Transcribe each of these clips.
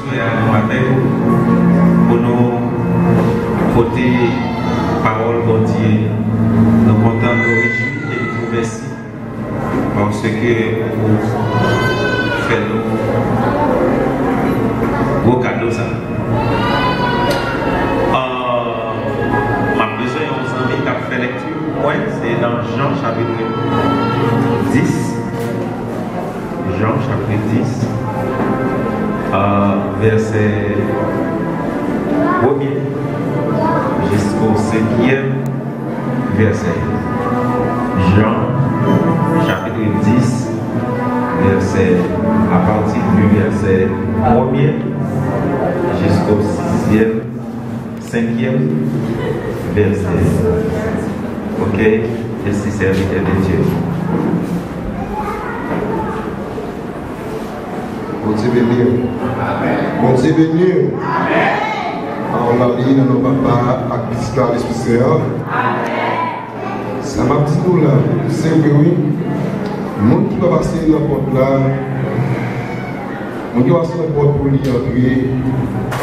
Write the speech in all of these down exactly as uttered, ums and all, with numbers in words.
Frè a nou avèk ou pou nou pote pawòl Bondye. Nou kontan, nou rejwi e nou di w mèsi paske ou fè nou gwo kado sa. Ah, m ap bezwen yon zanmi k ap fè lèkti pou mwen, se nan Jan chapit dis. Jan chapit dis, euh, vèsè premye jisko senkyèm vèsè. Jan chapit dis, vèsè, apati de vèsè premye jisko sizyèm, senkyèm vèsè. Ok? Mèsi, sèvitè de Dye. Bondye beni w. Bondye beni w. Pawòl la li nan non Papa a, ak Pitit la, Lespri Sen an. Sa m ap di nou la, se vre wi. Moun ki pa pase nan pòt la, moun ki pa pase nan pòt pou li antre,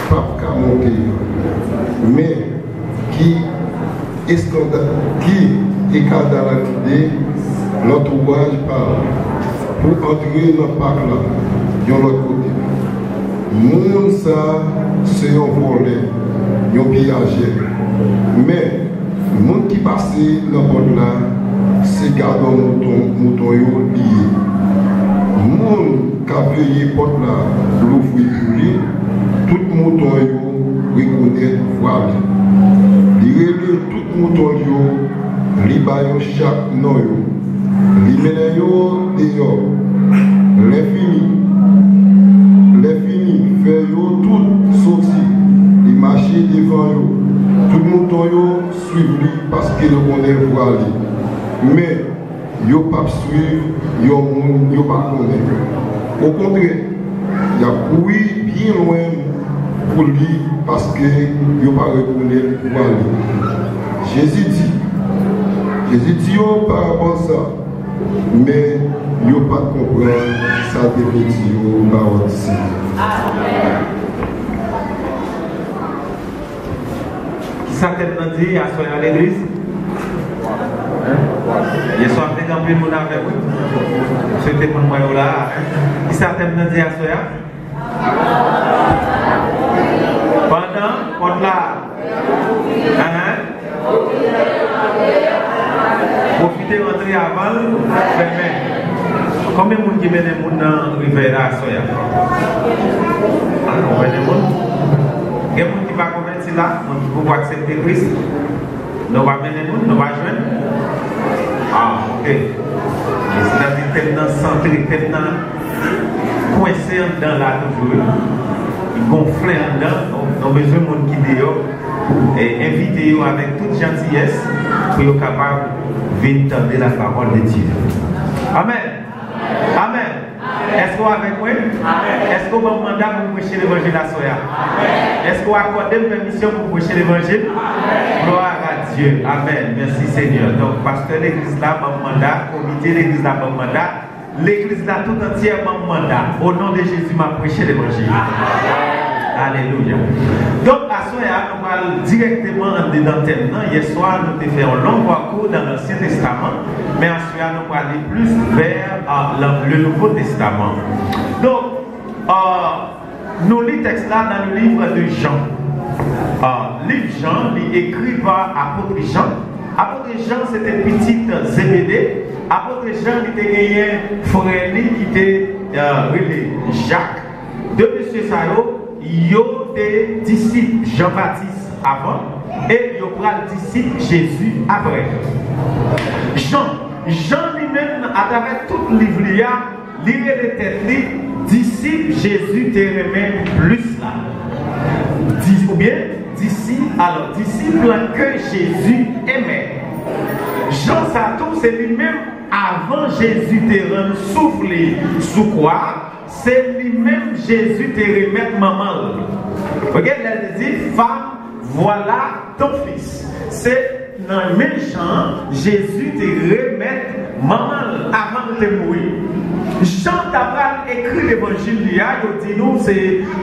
p ap ka monte. Men, ki eskanda-, ki eskandalize lantouwaj pa l pou antre nan pak la yon lòt kote. Moun sa a se yon vòlè, yon piyajè. Men, moun ki pase nan pòt la, se gadò mouton, mouton yo li ye. Moun k ap veye pòt la louvri pou li, tout mouton yo rekonèt vwa li. Li rele tout mouton l yo, li ba yo chak non yo. Li mennen yo deyò. Lè fini, lè fini, fè yo tout soti. Li mache devan yo. Tout mouton yo swiv li paske yo konnen vwa li. Men, yo p ap swiv yon moun yo pa konnen. Okontrè, y ap kouri byen lwen pou li paske yo pa rekonèt vwa li. Jezi di, Jezi di yo parabòl sa, men yo pa t konprann sa l te vle di yo, pawòl di Senyè. Kisa tèm nan di aswè a legliz? Yèswa te gen anpil moun avè m, wi. M swete moun mwen yo la. Kisa tèm nan di aswè a? Pandan pòt la. Ahan. Pwofite rantre avan l fèmen. Konbyen moun ki mennen moun nan revèy la aswè a? Ah, nou mennen moun. Gen moun ki pa konvèti la, moun ki poko aksepte Kris. Nou pa mennen moun, nou pa jwenn. Ah, ok. Sètadi tèm nan santre, tèm nan kwense anndan la toujou, wi. Li gonfle anndan, nou, nou bezwen moun ki deyò. E envite yo avèk tout jantiyès pou yo kapab vin tande la parole de Dieu. Amèn. Amèn. Èske w avèk mwen? Èske w ban m manda pou m preche levanjil aswè a? Èske w akòde m pèmisyon pou m preche levanjil? Gloire à Dieu. Amèn. Mèsi, Senyè. Donk, pastè legliz la ban m manda, komite legliz la ban m manda, legliz la tout antyè ban m manda. O non de Jezi, m ap preche levanjil. Alelouya. Donk, aswè a, nou pral dirèkteman anndedan tèm nan. Yèswa, nou te fè yon long pakou dans l'Ancien Testament, men aswè a, nou prale plis vè, euh, le, le Nouveau Testament. Donk, euh, nou li tèks la nan le livre de Jean. Euh, liv Jan, li ekri pa apot Jan. Apot Jan, se te pitit Zebede. Apot Jan, li te genyen frè li ki te, euh, rele Jak. De mesye sa yo, yo te disip Jan Batis avan, e yo pral disip Jezi apre. Jan, Jan li menm, atravè tout liv li a, li rele tèt li disip Jezi te renmen plis la. Di-, oubyen, disip, alò, disip ke Jezi enmen. Jan sa tou, se li menm, avan Jezi te rann souf li sou kwa a, se li menm Jezi te remèt manman l. Ok, lè l te di, femme, voilà ton fils. Se nan men Jan an, Jezi te remèt manman l avan l te mouri. Jan ta pral ekri levanjil li a, yo di nou se,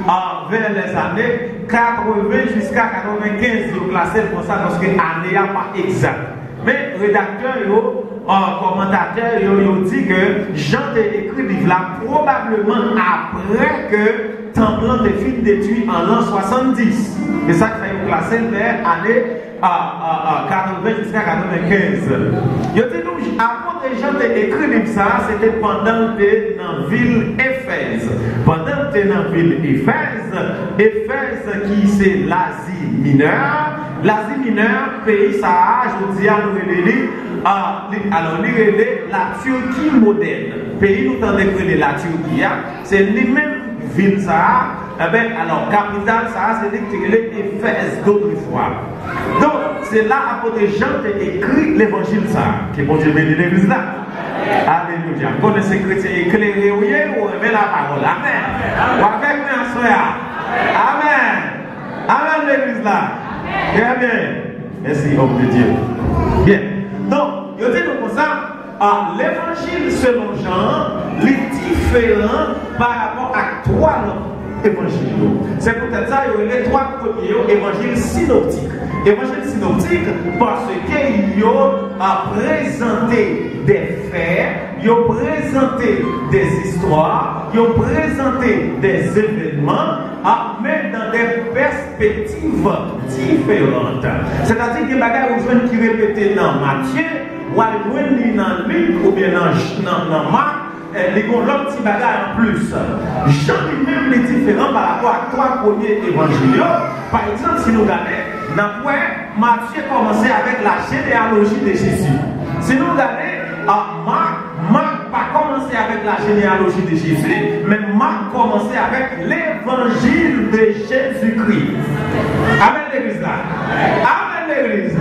a, vè lèzane katreven jiska katrevenkenz, yo klase l konsa paske ane a pa egzak. Men redaktè yo, a, kòmantatè yo, yo di ke Jan te ekri liv la pwobableman apre ke tanp lan te fin detwi an lan swasanndis. Se sa k fè yo klase l vè ane a, a, a, katreven jiska katrevenkenz. Yo di nou, apot Jan te ekri liv sa a, se te pandan l te nan vil Efèz. Pandan l te nan vil Efèz, Efèz ki se Lazi Minè, Lazi Minè, peyi sa a, jodi a, nou rele li, a, li, alò, li rele Latiki modèn. Peyi nou tande k rele Latiki a, se li menm vil sa a, enben, alò, kapital sa a, se li ki te rele Efèz dotrefwa. Donk, se la apot Jan te ekri levanjil sa a. Ke Bondye beni legliz la. Alelouya. M konnen se kretyen eklere ou ye, ou renmen lapawòl. Amèn. Ou avèk mwen aswè a? Amèn. Amèn, legliz la. Trè byen. Mèsi, òm de Dye. Byen. Donk, yo di nou konsa, a, levanjil selon Jan an, li diferan pa rapò ak twa lòt evanjil yo. Se poutèt sa yo rele twa premye yo evanjil sinoptik. Evanjil sinoptik, paske yo, a, prezante de fè, yo prezante de zistwa, yo prezante de evènman, a, men nan de pèspektiv diferan. Sètadi, gen bagay ou jwenn ki repete nan Matye, w al jwenn li nan Lik oubyen nan, nan, nan Mak, e, li gon lòt ti bagay anplis. Jan li menm, li diferan pa rapò ak twa premye evanjil yo. Pa egzanp, si nou gade, n ap wè Matye kòmanse avèk la généalogie de Jésus. Si nou gade, a, Mak, Mak pa kòmanse avèk la généalogie de Jésus, men Mak kòmanse avèk l'évangile de Jésus-Christ. Amèn, legliz la. Amèn, legliz.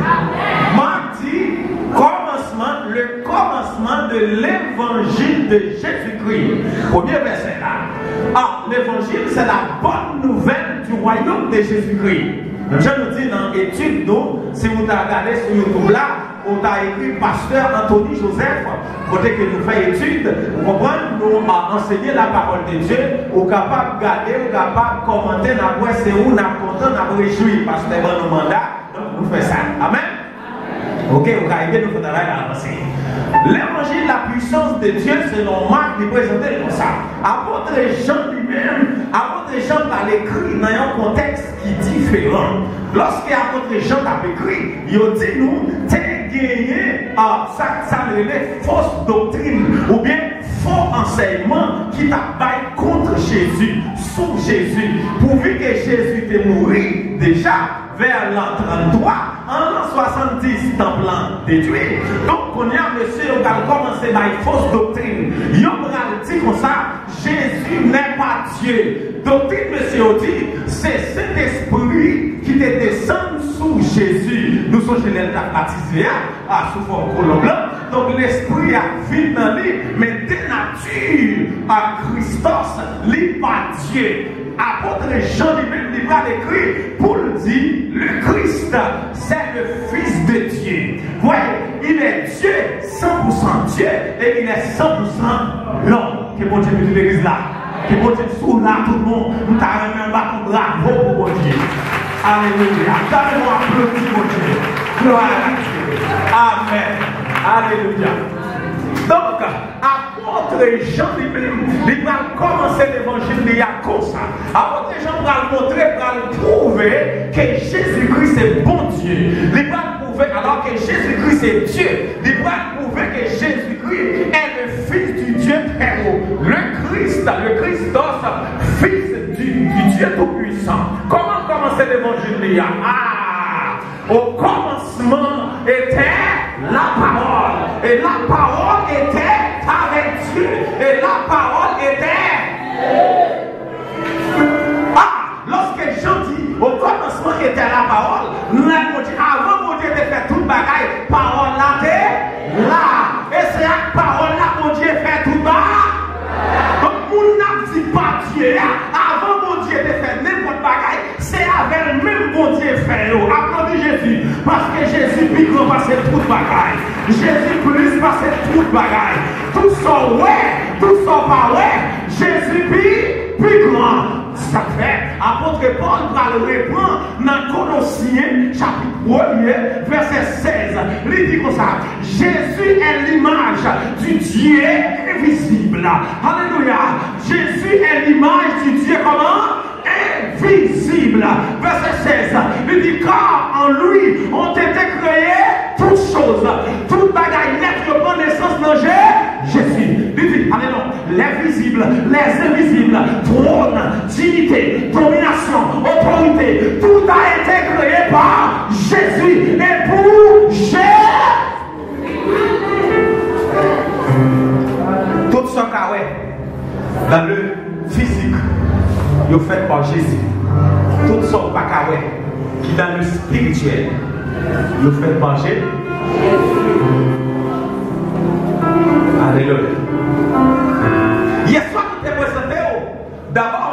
Mak di, kòmansman, le commencement de l'évangile de Jésus-Christ. Premye vèsè la. A, l'évangile, c'est la bonne nouvelle du royaume de Jésus-Christ. Menm jan nou di nan etid nou, si ou ta gade sou YouTube la, ou ta ekri Pastè Anthony Joseph, kote ke nou fè etid, ou konprann, nou, a, ansenye la parole de Dieu, ou kapab gade, ou kapab kòmante, n ap wè se ou, n ap kontan, n ap rejwi. Pastè ban nou manda, donk nou fè sa. Amèn? Ok, ou ka ede nou fè travay la avanse. L'évangile, la puissance de Dieu, selon Mak, li prezante l konsa. Apot Jan li menm, apot Jan pral ekri nan yon kontèks ki diferan. Lòske apot Jan t ap ekri, yo di nou te genyen, a, sa, sa n rele fos doktrin, oubyen fo ansèyman ki t ap bay kont Jezi, sou Jezi. Pouvi ke Jezi te mouri deja, vè lan tranntwa, an lan swasanndis, tanp lan detwi. Donk, kounye a, mesye yo pral kòmanse bay fos doktrin. Yo pral di konsa, Jésus n'est pas Dieu. Doktrin mesye yo di, se Sentespri ki te desann sou Jezi. Nou sonje lè l t ap batize a, a, sou fòm kolonb lan. Donk, Lespri a vin nan li, men denati a Christos, li pa Dye. Apot Jan li menm, li pral ekri pou l di, le Christ, c'est le Fils de Dieu. Voyez, il est Dieu, cent pour cent Dieu, et il est cent pour cent l'homme. Ke Bondye beni legliz la. Ke Bondye, si w la, tout moun, m ta renmen yon baton bravo pou Bondye. Alelouya. Done yon aplodi Bondye. Glwa a Dye. Amèn. Alelouya. Donk, apot Jan li menm, li pral kòmanse levanjil li a konsa. Apot Jan pral montre, pral pwouve ke Jezikri se Bondye. Li pral pwouve, alò ke Jezikri se Dye, li pral pwouve ke Jezikri est le Fils du Dieu très haut, le Christ, le Christos, Fils du, du Dieu Tout-Puissant. Kòman l kòmanse levanjil li a? Ah! Au commencement était la parole, et la parole était avec Dieu, et la parole était... Ah, lòske Jan di, au commencement était la parole, lè Bondye, avan Bondye te fè tout bagay, pawòl la te la. E se ak pawòl la Bondye fè tout bagay. Donk, moun n ap di pa Dye a, avan Bondye te fè nenpòt bagay, se avè l menm Bondye fè yo. Aplodi Jezi, paske Jezi pi gran pase tout bagay. Jezi plis pase tout bagay. Tout sa w wè, Tout sa w pa wè, Jezi pi, pi gran. Sa k fè, apot Pòl pral reprann nan Kolosyen, chapit premye, vèsè sèz. Li di konsa, Jésus est l'image du Dieu invisible. Alelouya. Jésus est l'image du Dieu comment? Invisible. Vèsè sèz, li di, car en lui ont été créées toutes choses. Tout bagay nèt yo pran nesans nan Je-, Jezi. Li di, alelouya, les visibles, les invisibles, trône, dignité, domination, autorité, tout a été créé par Jésus et pour Jésus. Tout sa w ka wè dans le physique, yo fèt pa Jezi. Tout sa w pa ka wè, ki dans le spirituel, yo fèt pa Jezi. Alelouya. Yèswa, nou te prezante w dabò,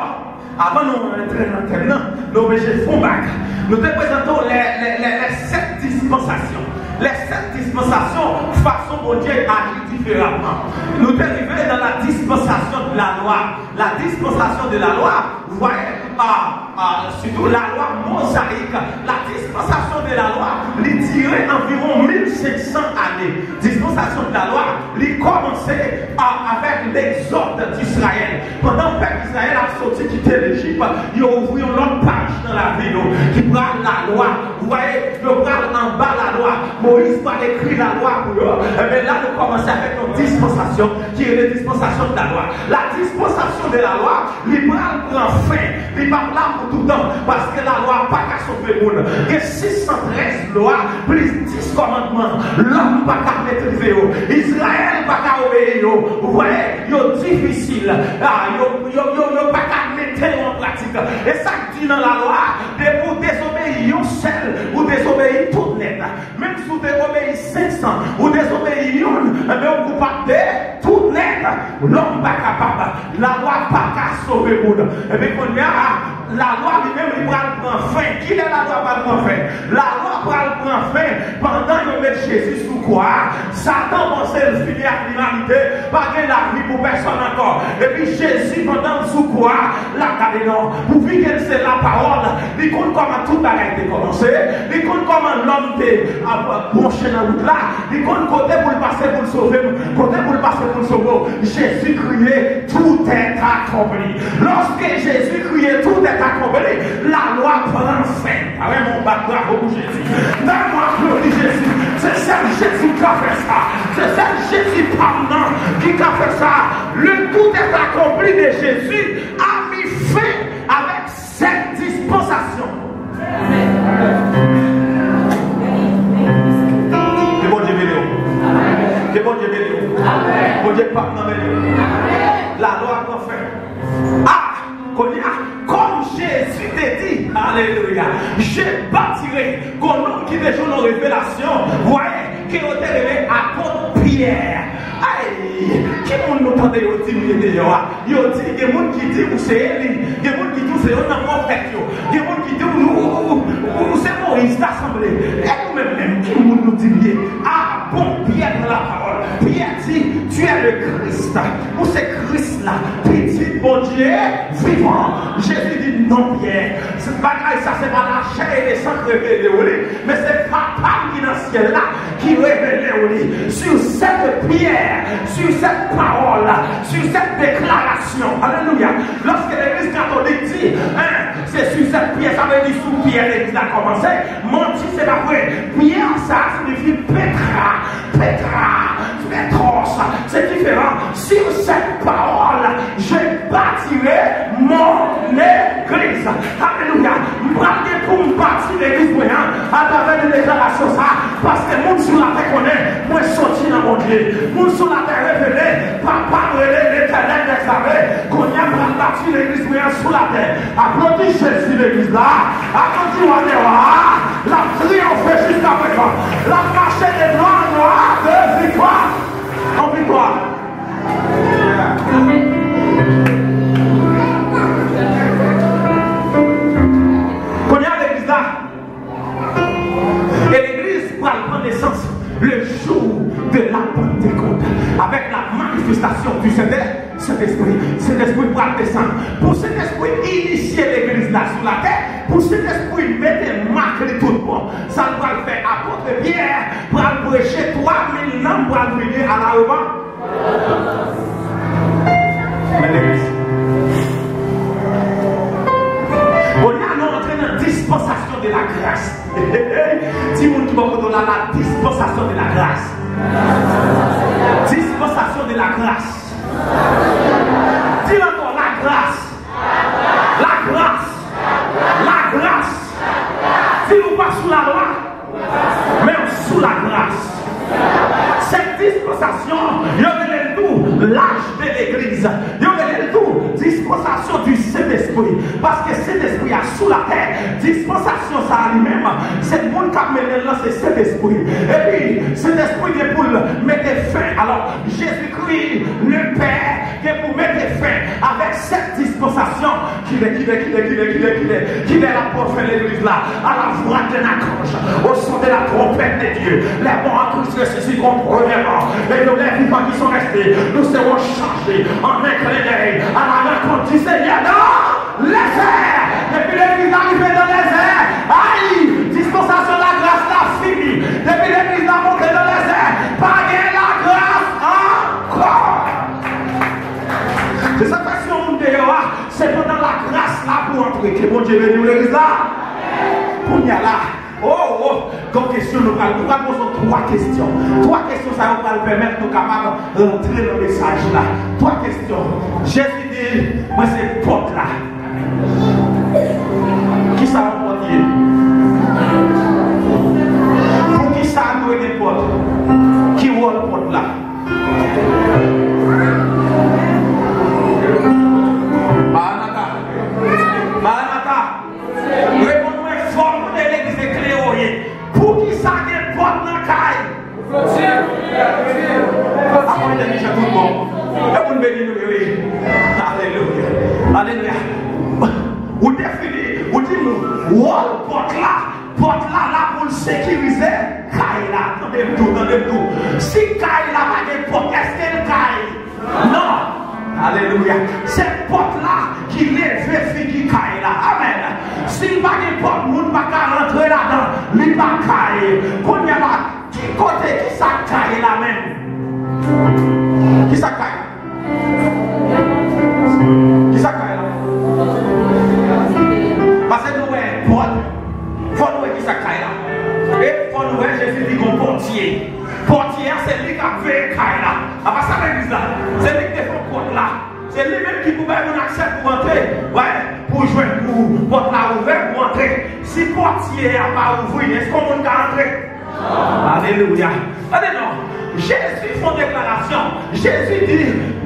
avan nou rantre nan tèm nan, nou oblije fè yon bak. Nou te prezante w lè, lè, lè, lè sèt dispansasyon. Lè sèt dispansasyon, fason Bondye aji diferaman. Nou te rive nan la dispensation de la loi. La dispensation de la loi, vous voyez, ah, ah, surtout la loi mosaïque, la dispensation de la loi, li dire anviwon mil senk san ane. Dispensation de la loi, li kòmanse, ah, avèk l'exode d'Israël. Pandan pèp Izrayèl ap soti kite Lejip, yo ouvri yon lòt paj nan lavi yo, ki pral lalwa. Ou wè, yo pral anba lalwa. Moyiz pral ekri lalwa pou yo. Ebyen, la, nou kòmanse avèk yon dispansasyon ki rele dispensasyon de lalwa. La dispensasyon de lalwa, li pral pran fen. Li p ap la pou toutan, paske lalwa pa ka sove moun. Gen sis san trèz lwa, plis dis kòmandman. Lòm pa ka metrize yo. Izrayèl pa ka obeyi yo. Ou wè, yo difisil. Ah, yo, yo, yo, yo pa ka mete yo an pratik. E sa k di nan lalwa, depi w dezobeyi yon sèl, ou dezobeyi tout nèt. Menm si w te obeyi senk san, ou dezobeyi youn, ebyen, ou koupab de tout nèt. Lòm pa kapab. Lalwa pa ka sove moun. Epi kounye a, lalwa li menm, li pral pran fen. Kilè lalwa pral pran fen? Lalwa pral pran fen pandan yo met Jezi sou kwa a. Satan panse l fini ak limanite, pa gen lavi pou pèsonn ankò. Epi Jezi, pandan l sou kwa a, l ap gade non. Pouvi ke l se lapawòl, li konn kòman tout bagay te kòmanse, li konn kòman lòm te ap bwonche nan wout la, li konn kote pou l pase pou l sove m, kote pou l pase pou l sove w. Jezi kriye, tout est accompli. Lorsque Jésus criait, tout est accompli, lalwa pran fen. Amen, yon bat bravo pou Jezi. Dam aplodi Jezi. Se sèl Jezi ki ka fè sa. Se sèl Jezi pa m nan ki ka fè sa. Le tout est accompli de Jésus a mis fin avec sèt dispansasyon. Ke Bondye beni w. Ke Bondye beni w. Bondye pa m nan beni w. Lalwa pran fen. Ah, kounye a, kòm Jezi te di, alelouya, je bâtirai, gon nonm ki te jwenn yon revelasyon, vwayè, ke yo te rele apot Pyè. Ay, ki moun nou tande yo di m ye deyò a? Yo di, gen moun ki di ou se Eli, gen moun ki di ou se youn nan pwofèt yo, gen moun ki di ou, ou, ou, ou, ou se Moyiz ta sanble. E nou menm menm, ki moun nou di m ye? Ah, bon, Pyè pran lapawòl. Pyè di, tu es le Christ. Ou se Kris la, Pitit Bondye vivan. Jezi di, non, Pyè, se bagay sa, se pa lachè e le san k revele w li, men se Papa m ki nan syèl la ki revele w li. Sur cette pierre, sur cette parole, sur cette déclaration. Alelouya. Lòske legliz katolik di, hein, se sur cette pierre, sa vle di sou pyè legliz la kòmanse. Manti, se pa vre. Pyè sa siyifi petra. Petra, Petros, se diferan. Sur cette parole, je bâtirai mon église. Alelouya. M pral gen pou m bati legliz mwen an atravè de deklarasyon sa, paske moun sou latè konnen mwen soti nan Bondye. Moun sou latè revele, Papa m rele Letènèl dèzame. Kounye a m pral bati legliz mwen an sou latè. Aplodi Jezi legliz la. Aplodi wa dè wa. L ap triyonfe jiskaprezan. L ap mache de glwa an glwa, de viktwa an viktwa. Kounye a legliz la. E legliz pral pran nesans le jour de la Pentecôte, avec la manifestation du Saint-Esprit. pral desann. Pou Sentespri inisye legliz la sou latè, pou Sentespri mete mak li tout bon, sa l pral fè, apot Pyè pral preche, twa mil nanm pral vini a la repan. Men legliz. Kounye a, nou antre nan dispansasyon de la gras. Di moun ki bò kote w la, la dispansasyon de la gras. Dispansasyon de la gras. Di l ankò, la gras. La gras. La gras. Di l ou pa sou lalwa, men w sou la gras. Sèt dispansasyon, yo rele l tou laj de legliz. Yo rele l tou dispansasyon di Sentespri. Paske Sentespri a sou latè, dispansasyon sa a li menm, se moun k ap mennen l lan se Sentespri. Epi, Sentespri gen pou l mete fen. Alò, Jezikri, Lepè, gen pou mete fen avèk sèt dispansasyon. Kilè, kilè, kilè, kilè, kilè, kilè, kilè l ap pran fen legliz la? À la voix d'un archange, au son de la trompette de Dieu, les morts en Christ ressusciteront premièrement, et nous, les vivants qui sont restés, nous serons changés en un clin d'œil à la rencontre du Seigneur dans les airs. Depi legliz la rive nan lèzè, ay, dispansasyon lagras la fini. Depi legliz la monte nan lèzè, pa gen lagras ankò. Se sa k fè si yon moun deyò a, se pandan lagras la pou antre. Ke Bondye beni w, legliz la. Kounye a la, oh, oh, gon kesyon nou pral, nou pral poze w twa kesyon. Twa kesyon sa yo pral pèmèt nou kapab rantre nan mesaj la. Twa kesyon. Jezi di, mwen se pòt la. Kisa yon pòt ye? Poukisa nou dwe gen pòt? Ki wòl pòt la? Maranata! Maranata! Reponn mwen fò, moun de legliz eklere w ye. Poukisa gen pòt nan kay? Apre de miche tout bon. E moun beni nou ye, wi. Alelouya. Alelouya. Ou defini, ou di nou, wòl pòt la, pòt la la pou l sekirize kay la. Tande m tou, tande m tou. Si kay la pa gen pòt, èske l kay? Non. Alelouya. Se pòt la ki leve figi kay la. Amèn. Si l pa gen pòt, moun pa ka rantre ladan. Li pa kay. Kounye a la, ki kote, kisa k kay la menm? Kisa k kay la? Kisa k kay la? Paske nou wè pòt, fò nou wè kisa k kay la. E fò nou wè Jezi li gon pòtye. Pòtye a se li k ap veye kay la. A pa sa legliz la. Se li k te fè pòt la. Se li menm ki pou bay moun aksè pou antre. Wè, pou jwenn pou pòt la ouvè pou antre. Si pòtye a pa ouvri, èske yon moun ka antre? Alelouya. Tande non. Jezi fè yon deklarasyon. Jezi di,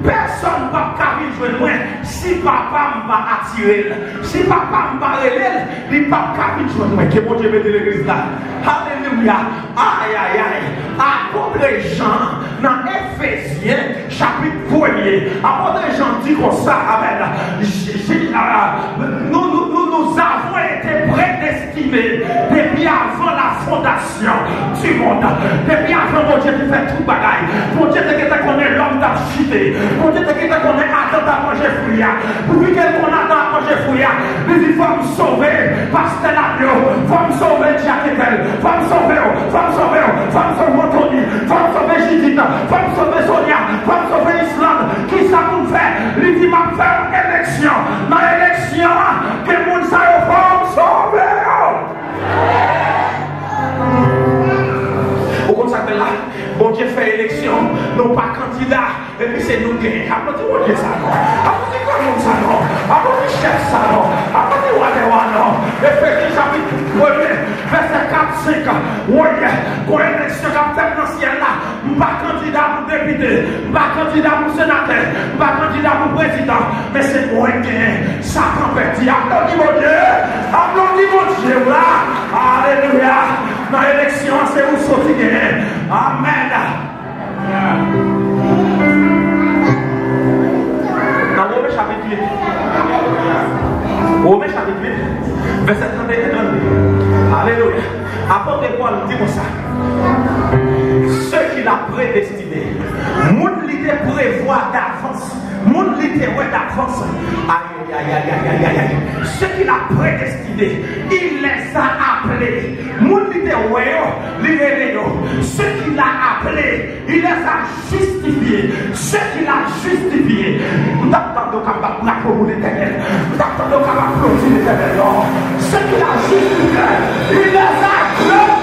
pèsonn p ap ka vin jwenn mwen si Papa m pa atire l. Si Papa m pa rele l, li p ap ka vin jwenn mwen. Ke Bondye beni legliz la. Alelouya. Ay, ay, ay. Apot Jan nan Efezyen chapit premye. Apot Jan di konsa, amèn. J-, j-, ah, nous, nous, nous, nous avons été prédestinés depuis avant la fondation du monde. Depi avan Bondye te fè tout bagay, Bondye te gentan konnen lòm t ap chite. Bondye te gentan konnen Adan t ap manje fwi a. Pouki ke l konn Adan ap manje fwi a, li di, fò m sove pastè Labyo, fò m sove dyak Etèl, fò m sove w, fò m sove w, fò m sove Antoni, fò m sove Jidit, fò m sove Sonya, fò m sove Island. Kisa pou m fè? Li di, m ap fè yon eleksyon. Nan eleksyon an, gen moun sa yo, fò m sove yo. Ou konn sa k bèl la? Bondye fè eleksyon, nou pa kandida, epi se nou genyen. Aplodi Bondye sa non. Aplodi granmoun sa non. Aplodi chèf sa non. Aplodi wa dè wa non. Efezyen chapit premye, vèsè kat, senk. Woy, gon eleksyon k ap fèt nan syèl la. M pa kandida pou depite. M pa kandida pou senatè. M pa kandida pou prezidan. Men se mwen k genyen. Satan pèdi. Aplodi Bondye. Aplodi Bondye w la. Alelouya. Nan eleksyon an, se ou soti genyen. Amèn. Nan Women chapit uit. Women chapit uit, vèsè trannde e trannde. Alelouya. Apot Pòl di konsa, ceux qu'il a prédestinés, moun li te prevwa davans, moun li te wè davans, Aïe, aïe, aïe, aïe, aïe, aïe, aïe. Ceux qu'il a prédestinés, il les a appelés. Moun li te wè yo, li rele yo. Ceux qu'il a appelés, il les a justifiés. Ceux qu'il a justifiés. M t ap tande w ka bat bravo pou Letènèl. M t ap tande w ka aplodi Letènèl non. Ceux qu'il a justifiés, il les a glorifiés.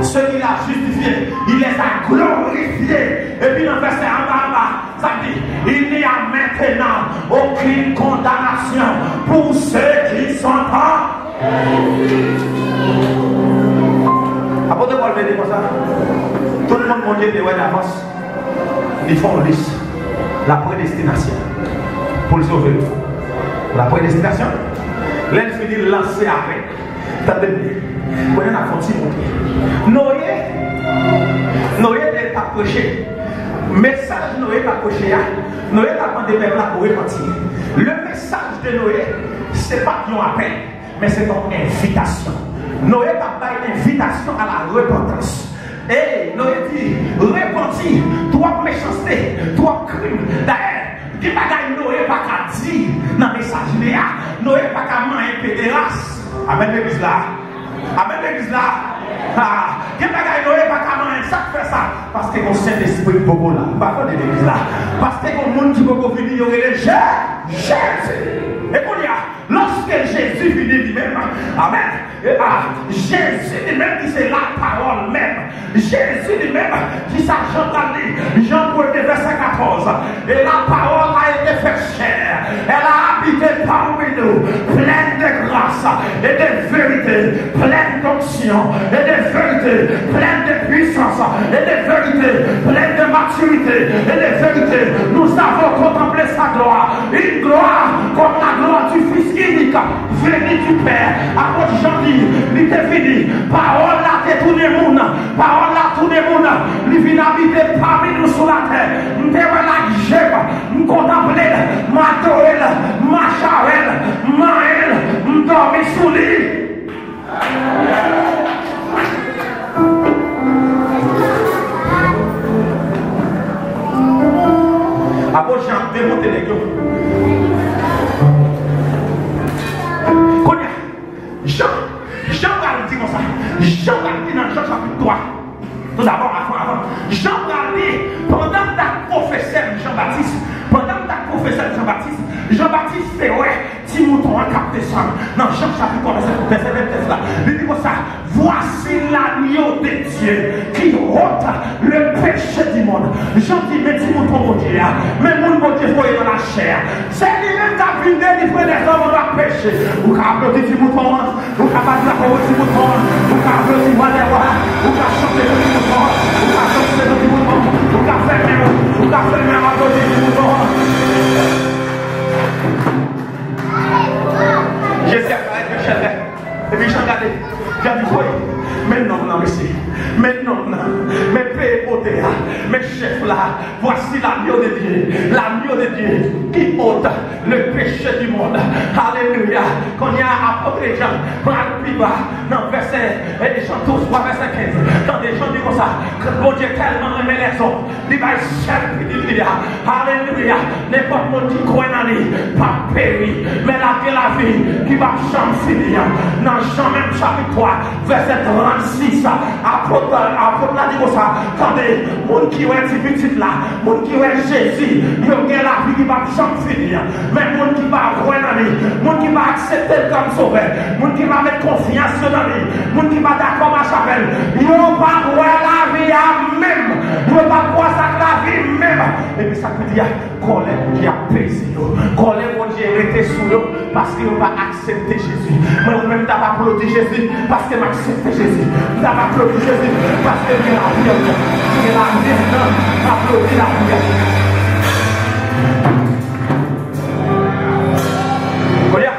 Ceux qu'il a justifiés, il les a glorifiés. Epi nan vèsè anba anba, sa di, il n'y a maintenant aucune condamnation pour ceux qui sont en. Apot Pòl te di konsa, tout moun Bondye te wè davans, li fè yon lis, la predestinasyon, pou l sove yo. La predestinasyon, lè l fini, l lanse avèk. Tande byen. Kounye a n ap fè yon ti moute. Noye, Noye te t ap preche. Mesaj Noye t ap preche a, Noye t ap mande pèp la pou repanti. Le message de Noé, se pa t yon apèl, men se t yon envitasyon. Noye t ap bay envitasyon a la repantans. E Noye di, repanti, twòp mechanste, twòp krim. Dayè, gen bagay Noye pa ka di nan mesaj li a. Noye pa ka manyen pederas. Amèn legliz la. Amèn legliz la. Ha. Gen bagay Noye pa ka manyen. Sa k fè sa? Paske gon Sentespri k poko la. M pa tande legliz la. Paske gon moun ki poko vini, yo rele Je-, Jezi. E kounye a, lòske Jezi vini li menm, amèn. E a, Jezi li menm ki se lapawòl menm. Jezi li menm, ki sa Jan pral li? Jan premye vèsè katòz. Et la parole a été faite chair. Elle a habité parmi nous, pleine de grâce et de vérité, pleine d'onction et de vérité, pleine de puissance et de vérité, pleine de maturité et de vérité. Nous avons contemplé sa gloire, une gloire comme la gloire du Fils unique venu du Père. Apot Jan di, li te vini, pawòl la te tounen moun, pawòl la tounen moun, li vin abite pami nou sou latè. M te wè l ak je m, m kontanple l, m adore l, m mache avè l, m manyen l, m dòmi sou li. Apot Jan ap demonte nèg yo. Kounye a, Jan, Jan pral di konsa. Jan pral di nan Jan chapit twa. Toudabò, avan, avan, Jan pral di, pandan m t ak pwofesè m Jan Batis, pandan m t ak pwofesè m Jan Batis, Jan Batis te wè ti mouton an k ap desann nan Jan chapit twa, vèsè, vèsè venntèz la. Li di konsa, Voici l'agneau de Dieu qui ôte le péché du monde. Jan di, men ti mouton Bondye a, men moun Bondye voye nan lachè a. Se li menm k ap vin delivre lèzòm anba peche. Ou ka aplodi ti mouton an, ou ka bat bravo pou ti mouton an, ou ka aplodi Wa dè wa, ou ka chante pou ti mouton an, ou ka danse pou ti mouton an, ou ka fèmen, ou ka fèmen aplodi ti mouton an. Jezi ap parèt nan syèl la. Epi Jan gade, Jan di, woy, men nonm nan, mesye. Men nonm nan. Men peye bote a. Men chèf la. Voici l'agneau de Dieu. L'agneau de Dieu qui ôte le péché du monde. Alelouya. Kounye a, apot Jan pral pi ba nan vèsè, eh, Jan douz, vèsè kenz. Tande Jan di konsa, Bondye tèlman renmen lèzòm, li bay sèl pitit li a. Alelouya. Nenpòt moun ki kwè nan li p ap peri, men l ap gen lavi ki p ap janm fini an. Nan Jan menm chapit twa, vèsè trannsis, apot, apot la di konsa, tande, moun ki wè ti pitit la, moun ki wè Jezi, yo gen lavi ki p ap janm fini an. Men moun ki pa kwè nan li, moun ki pa aksepte l kòm sovè, moun ki pa met konfyans yo nan li, moun ki pa dakò mache avè l, yo p ap wè lavi a menm. Yo p ap wè sa k lavi menm. Epi sa k pi di a, kòlè Bondye ap peze yo. Kòlè Bondye rete sou yo, paske yo pa aksepte Jezi. Mwen, ou menm, t ap aplodi Jezi, paske m aksepte Jezi. M t ap aplodi Jezi, paske m gen lavi anndan. M gen lavi anndan, m aplodi lavi a. Kounye a,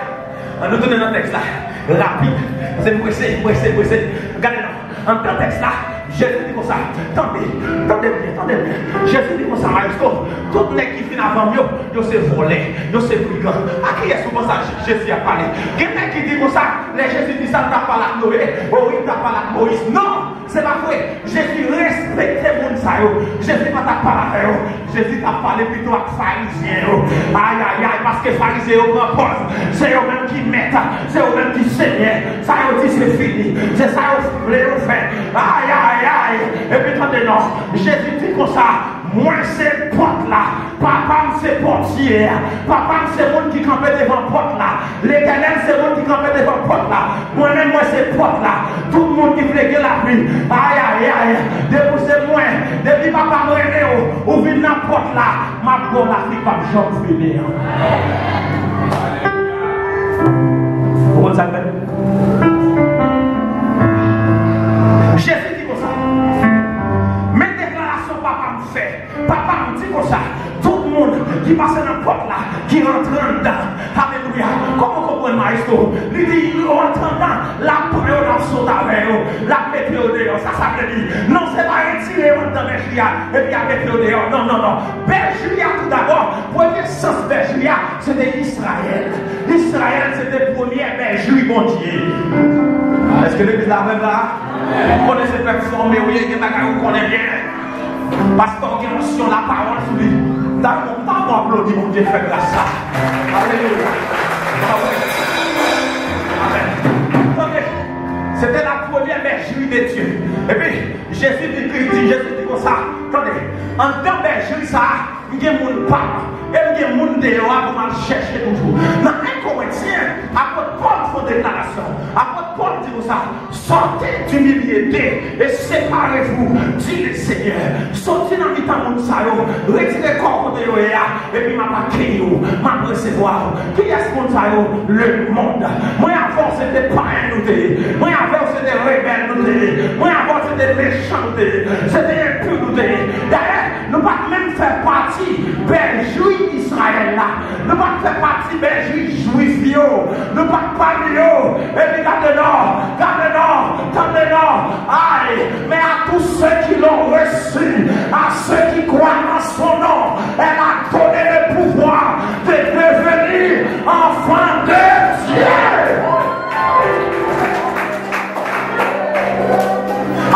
ann nou tounen nan tèks la. Rapid. Se m prese, m prese, m prese. Gade non. Anndan tèks la, Jezi di konsa, tande, tande byen, tande byen. Jezi di konsa, maestro, tout nèg ki vin avan m yo, yo se vòlè, yo se brigan. A kiyès ou panse a Je-, Jezi ap pale? Gen nèg ki di konsa, lè Jezi di sa, l t ap pale ak Noye, o wi, l t ap pale ak Moyiz. Non! Se pa vre. Jezi respekte moun sa yo. Jezi pa t ap pale avè yo. Jezi t ap pale pito ak Farizyen yo. Ayayay, paske Farizyen yo pran pòz se yo menm ki mèt, se yo menm ki senyè. Sa yo di se fini. Se sa yo vle yo fè. Ayayay. Epi tande non. Jezi di konsa, mwen se pòt la. Papa m se pòtye a. Papa m se moun ki kanpe devan pòt la. Letènèl se moun ki kanpe devan pòt la. Mwen menm, mwen se pòt la. Tout moun ki vle gen lavi, ayayay, depi w se mwen, depi papa m rele w, ou vin nan pòt la, m ap ba w lavi k p ap janm fini an. Ou konn sa k fè? Jezi di konsa, men deklarasyon papa m fè. Papa m di konsa, tout moun ki pase nan pòt la, ki rantre anndan. Alelouya. Kòman w konprann, maestro? Li di, yo rantre anndan, l ap pran yo, l ap sot avè yo, l ap mete yo deyò. Sa sa vle di? Non, se pa retire yo anndan bèjri a, epi y ap mete yo deyò. Non, non, non. Bèjri a, toudabò, premye sans bèjri a, se te Izrayèl. Izrayèl, se te premyè bèjri Bondye. Èske legliz la avè m la? Ou konnen se pèp fòme ou ye, gen bagay ou konnen byen. Pastè w gen ansyon lapawòl sou li. M ta renmen, m ta renmen w aplodi Bondye fè gras sa. Alelouya. Amèn. Tande, se te la premyè bèjri de Dye. Epi, Jezi di, di, Jezi di konsa, tande, anndan bèjri sa a, m gen moun pa m, e m gen moun deyò a pou m al chèche toujou. Nan en Korentyen, apot Pòl fè yon deklarasyon. Apot Pòl di konsa, sortez du milieu d'eux et séparez-vous, dit le Seigneur. Soti nan mitan moun sa yo, retire kò w kote yo ye a, epi m ap akeyi w, m ap resevwa w. Kiyès moun sa yo? Lemonn. Mwen avè w se te payen nou te ye. Mwen avè w se te rebèl nou te ye. Mwen avè w se te mechan nou te ye. Se te enpi nou te ye. Dayè, nou pa t menm fè pati bèjri Izrayèl la. Nou pa t fè pati bèjri jwif yo. Nou pa t pami yo. Epi gade non, gade non, tande non. Ay, mais à tous ceux qui l'ont reçu, à ceux qui croient en son nom, elle a donné le pouvoir de devenir enfants de Dieu.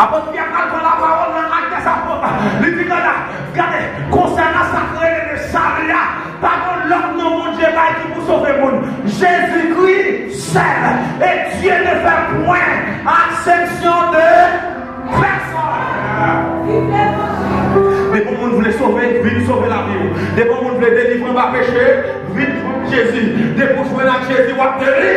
Apot Pyè pral pran lapawòl nan Actes des Apôtres. Li di konsa, gade, konsènan sa k rele le salut a, pa gen lòt non Bondye bay ki pou sove moun. Jésus-Christ seul. Et Dieu ne fait point acception de personne. Depi yon moun vle sove, vin sove lavi w. Depi yon moun vle delivre anba peche, vin jwenn Jezi. Depi w jwenn ak Jezi, w ap delivre.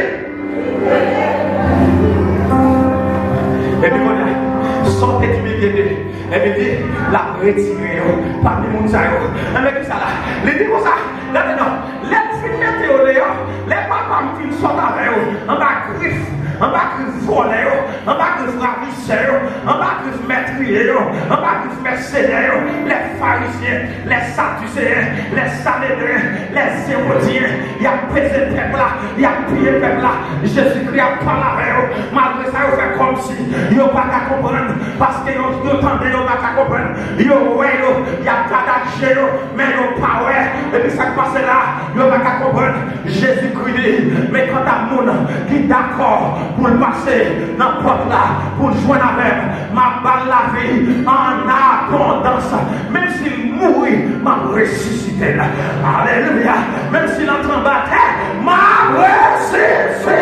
Epi kounye a, sortez du milieu d'eux. Epi li, l ap retire yo pami moun sa yo. Enben, ki sa la? Li di konsa, gade non, lè m fin mete yo deyò, lè papa m fin sot avè yo, anba grif, anba grif vòlè yo, anba grif ravisè yo, anba grif mètriye yo, anba grif mèsenè yo, lè Farizyen, lè Sadiseyen, lè Sanedren, lè Ewodyens, y ap peze pèp la, y ap piye pèp la. Jezikri ap pale avè yo. Malgre sa, yo fè kòmsi yo pa ka konprann, paske yo, yo tande, yo pa ka konprann. Yo wè yo, y ap gade ak je yo, men yo pa wè. Epi sa k pase la, yo pa ka konprann. Jezikri di, men kanta moun ki dakò pou l pase nan pòt la, pou l jwenn avè m, m ap ba l lavi an abondans. Menm si l mouri, m ap resisite l. Alelouya. Menm si l antre anba tè, m ap resisite.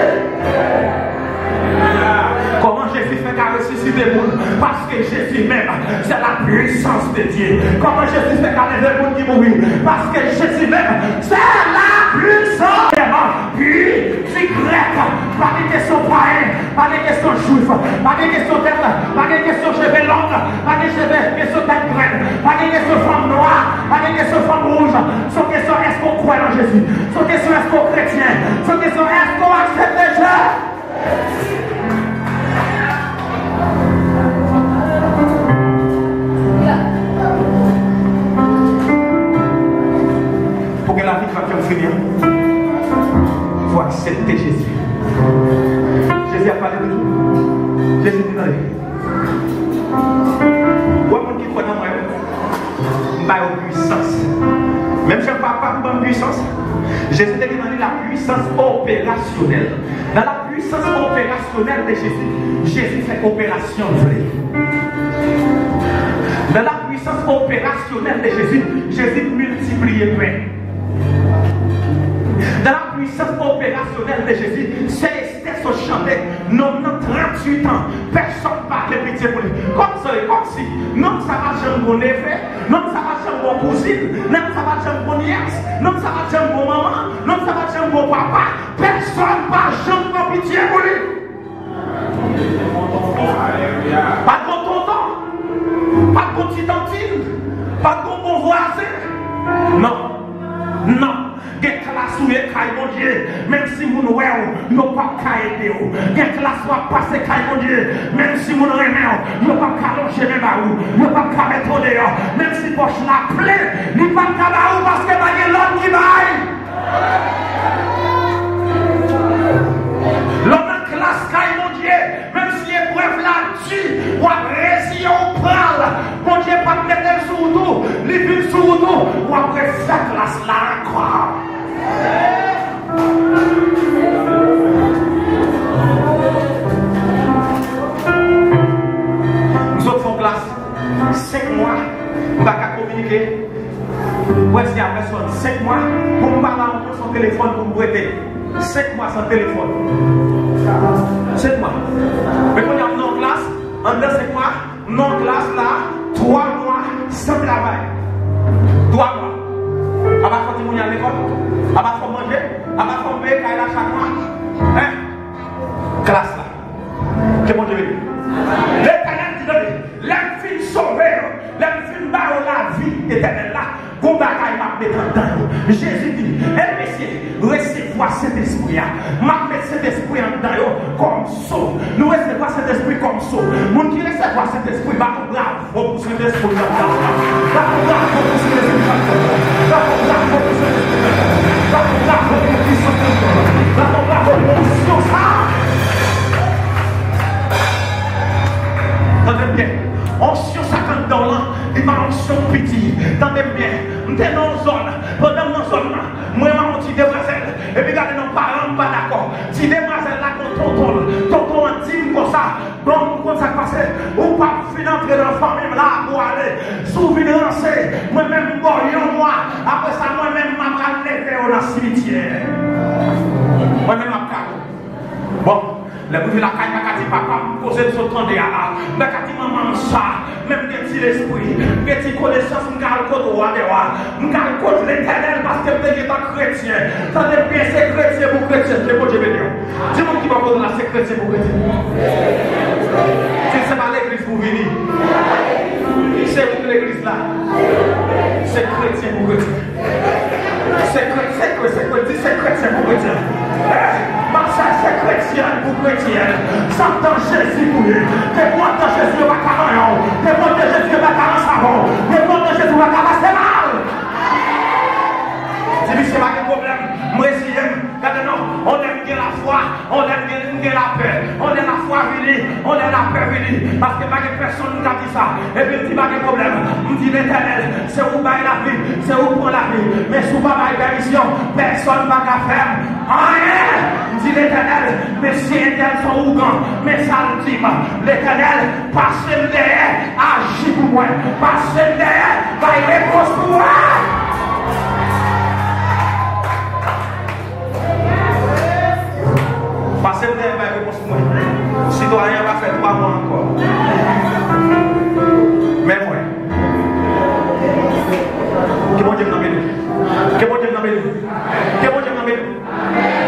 Kòman Jezi fè ka resisite moun? Paske Jezi menm, c'est la puissance de Dieu. Kòman Jezi fè ka leve moun ki mouri? Paske Jezi menm, c'est la puissance. Vrèman, wi, ti grèk, pa gen kesyon payen, pa gen kesyon jwif, pa gen kesyon tèt, pa gen kesyon cheve long, pa gen cheve, kesyon tèt grenn, pa gen kesyon fanm nwa, pa gen kesyon fanm wouj. Se yon kesyon èske w kwè nan Jezi. Se yon kesyon èske w kretyen. Se yon kesyon èske w aksepte Jezi. Pou gen lavi k ap janm fini an, fò w aksepte Jezi. Jezi ap pale toujou. Jezi di tande. Ou wè moun ki kwè nan mwen yo, m ba yo pwisans. Menm jan Papa m ban m pwisans, Jezi te gen nan li la puissance opérationnelle. Nan la Puissance opérationnelle de Jésus. Jezi fè operasyon l vle. Dans la puissance opérationnelle de Jésus, Jezi miltipliye pen. Dans la puissance opérationnelle de Jésus, sè Estè sot chante, nonm nan tranntuit an, pèsonn pa gen pitye pou li. Kòmsi, kòmsi, nonm sa pa t janm gon neve, nonm sa pa t janm gon kouzin, nonm sa pa t janm gon nyès, nonm sa pa t janm gon manman, nonm sa pa t janm gon papa, pèsonn pa janm pran pitye pou li. Pa t gon tonton, pa t gon ti tantin, pa t gon bon vwazen. Non, non. Gen klas ou ye kay Bondye, menm si moun wè w, yo p ap ka ede w. Gen klas w ap pase kay Bondye, menm si moun renmen w, yo p ap ka lonje men ba ou, yo p ap ka mete w deyò. Menm si pòch la plen, li p ap ka ba ou paske pa gen lòt ki bay. Lè w nan klas kay Bondye, menm si eprèv la di, w ap reziye w pral. Bondye p ap mete l sou wout ou, li vin sou wout ou, w ap refè klas la ankò. M sot fè yon klas senk mwa, m pa ka kominike. Prèske a pèsonn. Senk mwa, pou m pa ba yon moun son telefòn pou m prete. Senk mwa san telefòn. Senk mwa. Men kounye a m nan yon klas, anndan senk mwa, m nan yon klas la, twa mwa san travay. Twa mwa. Apa fò timoun yo al lekòl? Apa fò m manje? Apa fò m peye kay la chak mwa? Hein? Klas la. Ke Bondye beni. Letènèl di, tande, lè m fin sove yo, lè m fin ba yo lavi etènèl la, gon bagay m ap met anndan yo. Jezi di, e mesye, resevwa Sentespri a. M ap met Sentespri anndan yo kòm so. Nou resevwa Sentespri kòm so. Moun ki resevwa Sentespri, bat yon bravo pou Sentespri anndan w la. Bat yon bravo pou Sentespri anndan w la. Bat yon bravo pou Sentespri anndan w la. Bat yon bravo pou pisans anndan w la. Bat yon bravo pou onksyon sa. Tande m byen. Onksyon sa k anndan w lan, li pa onksyon piti. Tande m byen. M te nan yon zòn. Pandan m nan zòn nan, mwen renmen yon ti demwazèl. Epi gade non, paran m pa dakò. Ti demwazèl la gon tonton l. Tonton an di m konsa, bon, ou konn sa k pase? Ou p ap fin antre nan fanmi m la pou ale. Si w vin ranse, mwen menm m ba w yon mwa. Apre sa, mwen menm m ap al leve yo nan simityè. Mwen menm m ap kale. Bon, lè m rive lakay, m pa ka di papa m koze m sot tande a la. M pa ka di manman m sa. Men m gen ti lespri, m gen ti konesans, m ka al kot wa dè wa. M ka al kot Letènèl paske m te gentan kretyen. Tande byen, se kretyen pou kretyen. Ke Bondye beni w. Di moun ki bò kote w la, se kretyen pou kretyen. Di se pa legliz pou vini. Se ou k legliz la. Se kretyen pou kretyen. Se kre-, se kre-, se kre-, di se kretyen pou kretyen. Eh, masè, se kretyen pou kretyen. Sa anndan Jezi pou ye. Depi w anndan Jezi, yo pa ka manyen w. Depi w anndan Jezi, yo pa ka ransavè w. Depi w anndan Jezi, w pa ka pase mal. Di misye pa gen pwoblèm. M reziye m. Gade non, on lè m gen lafwa, on lè m gen, m gen lapè, on lè lafwa vini, on lè lapè vini. Paske pa gen pèsonn m ka di sa. Epi l di pa gen pwoblèm. M di Letènèl, se ou bay lavi, se ou pran lavi. Men si w pa bay pèmisyon, pèsonn pa ka fè m anyen. M di Letènèl, mesye entèl se yon ougan. Men sa l di m, Letènèl, pase m dèyè, aji pou mwen. Pase m dèyè, bay repons pou mwen. Pase m dèyè, bay repons pou mwen. Sitwayen an pa fè twa mwa ankò. Men mwen. Ke Bondye m nan beni. Ke Bondye m nan beni. Ke Bondye m nan beni.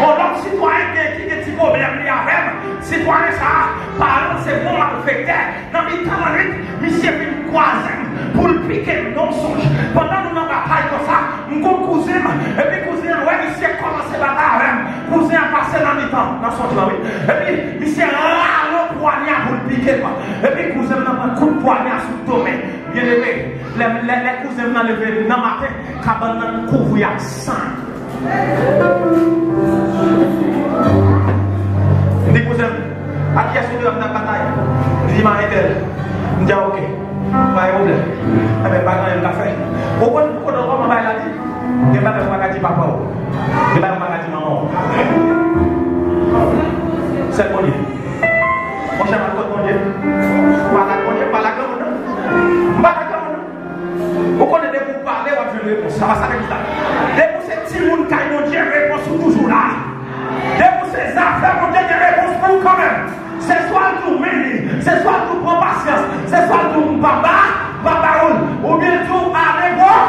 Yon lòt sitwayen gen, ki gen ti pwoblèm li avè m. Sitwayen sa a, paran l se yon malfektè. Nan mitan lannwit, misye vin kwaze m pou l pike m nan yon sonj. Pandan nou nan batay konsa, m gon kouzen m, epi kouzen an wè misye kòmanse batay avè m. Kouzen an pase nan mitan, nan sonj lan, wi. Epi misye rale pwanya pou l pike m. Epi kouzen m nan pran kout pwanya sou do m. Byeneme, lè, lè, lè kouzen m nan leve nan maten, kabann nan kouvri ak san. M di kouzen m, a kiyès ou te wè m t ap batay? Li di m a entèl. M di a oke. Pa gen pwoblèm. Enben, pa gen anyen m ka fè. Ou konn, ou konn kòman bagay la di? Gen bagay ou pa ka di papa w. Gen bagay ou pa ka di manman w. Sèl Bondye. Monchè, m al kot Bondye. M pa al ak Bondye, m pa al ak granmoun, non. M pa al ak granmoun, non. Ou konnen depi w pale, w ap jwenn repons. Sa pa sa legliz la. Depi w se timoun kay Bondye, repons ou toujou la. Depi w se zafè Bondye, gen repons pou ou kanmenm. Se swa l di w men li, se swa l di w pran pasyans, se swa l di w m p ap ba, m p ap ba ou l, oubyen l di w ale bon.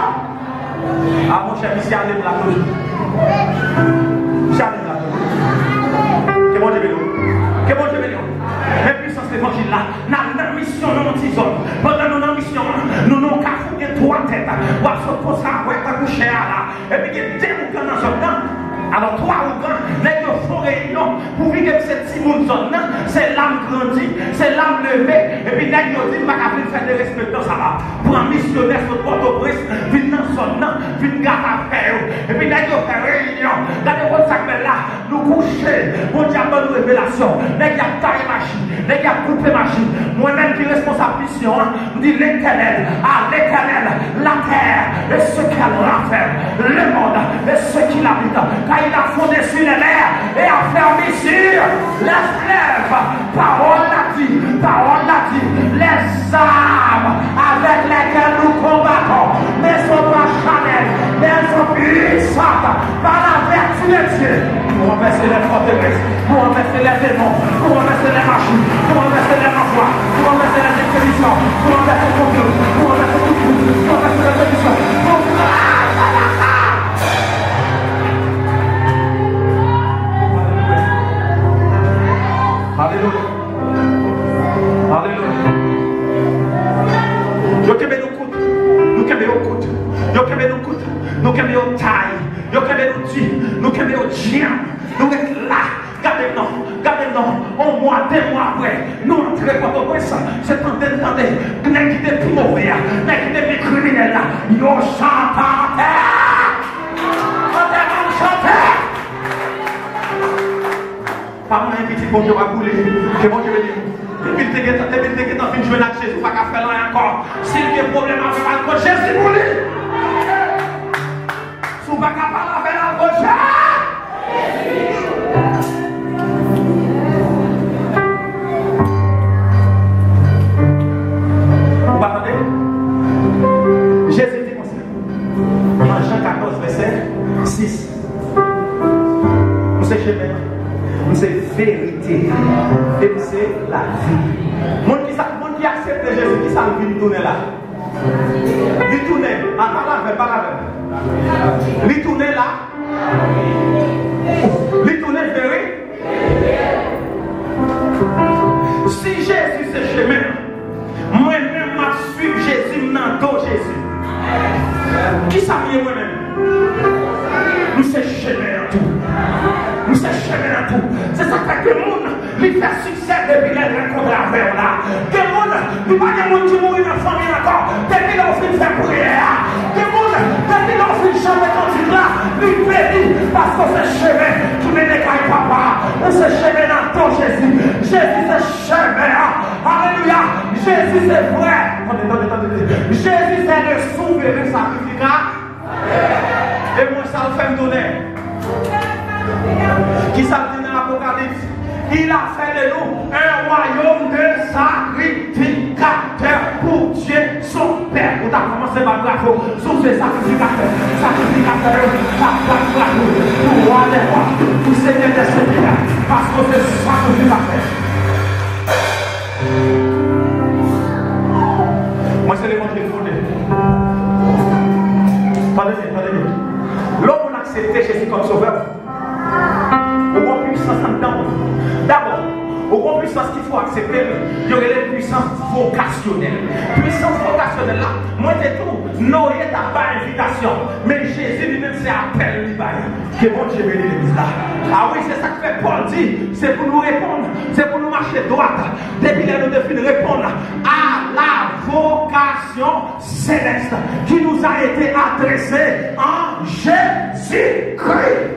A monchè, misye ale m la toujou. Misye ale m la toujou. Ke Bondye beni w. Ke Bondye beni w. Men pwisans levanjil la, n al nan misyon nan yon ti zòn. Pandan nou nan misyon an, nou nan yon kafou gen twa tèt. W ap sot konsa, wè tankou chè a la. Epi gen de ougan nan zòn nan. Alò, twa ougan, nèg yo fè yon reyinyon. Pouvike m se timoun zòn nan, se la m grandi, se la m leve, epi nèg yo di m pa ka vin fè derespektan sa la. Pran misyonè sot Pòtoprens, vin nan zòn nan, vin gate afè yo. Epi nèg yo fè reyinyon. Gade konn sa k bèl la, nou kouche, Bondye ap ban nou revelasyon. Nèg y ap taye maji, nèg y ap koupe maji. Mwen menm ki responsab misyon an, M di, Letènèl, à l'Éternel, la terre et ce qu'elle renferme, le monde et ce qu'il habite, car il a fondé sur les mers et affermi sur les fleuves. Pawòl la di, pawòl la di, les armes avec lesquelles nous combattons ne sont pas charnelles, mais elles sont puissantes par la vertu de Dieu pour renverser les forteresses, pour renverser les démons, pour renverser les machines, pour renverser les emplois, pour renverser les expéditions, pour renverser tout, pour renverser tout, pour renverser les expéditions. Pour... Alelouya. Alelouya. Yo kenbe nou kout. Nou kenbe yo kout. Yo kenbe nou kout. Nou kenbe yo tay. Yo kenbe nou di. Nou kenbe yo dyanm. Nou ret la. Gade m non. Gade m non. On mwa, de mwa apre, nou antre Pòtoprens. Se tande n tande nèg ki te pi move a, nèg ki te pi kriminèl la, yo chante atè. Chante, moun, chante. Pa manyen pitit Bondye w ap boule. Ke Bondye beni w. Depi l te gentan, depi l te gentan fin jwenn ak Jezi, ou pa ka fè l anyen ankò. Si l gen pwoblèm avè w, al kot Jezi pou li. Si w pa ka pale avè l, al kot Jezi. Ou pa tande? Jezi di konsa, nan Jan katòz, vèsè sis. M se chemen an, m se verite, e m se lavi. Moun ki sa, moun ki aksepte Jezi, ki sa l vin tounen la? Li tounen, a, pale avè m, pale avè m. Li tounen la, li tounen veri. Si Jezi se chemen an, mwen menm m ap swiv Jezi, m nan do Jezi. Kisa m ye mwen menm? M se chemen an tou. M se chemen an tou. Se sa k fè gen moun, li fè siksè depi lè l rankontre avè w la. Gen moun, li pa gen moun ki mouri nan fanmi l ankò. Depi lè w fin fè priyè a, gen moun, depi lè w fin chante kantik la, li beni, paske w se chemen ki mennen kay Papa a. Ou se chemen nan do Jezi. Jezi se chemen an. Alelouya. Jezi se vrè. Tande, tande, tande, tande. Jezi se le souveren sakrifika. E mwen, sa l fè m tounen. Kisa l di nan Apokalips? Il a fait de nous un royaume de sacrificateurs pour Dieu son Père. Ou ta kòmanse bat bravo. Si w se sakrifikatè, sakrifikatè yo t ap bat bravo pou Wa dè wa, pou Senyè dè senyè, paske w se sakrifikatè. Mwen se levanjil m pote. Tande byen, tande byen. Lè yon moun aksepte Jezi kòm sovè, ou gon pwisans anndan w. Dabò, ou gon pwisans ki fè w aksepte l, yo rele l pwisans vokasyonèl. Pwisans vokasyonèl la, mwen te di w, Noye t ap bay envitasyon, men Jezi li menm se apèl li bay. Ke Bondye beni legliz la. A wi, se sa k fè Pòl di, se pou nou reponn, se pou nou mache dwat. Depi lè nou te fin reponn à la vocation céleste qui nous a été adressée en Jésus-Christ.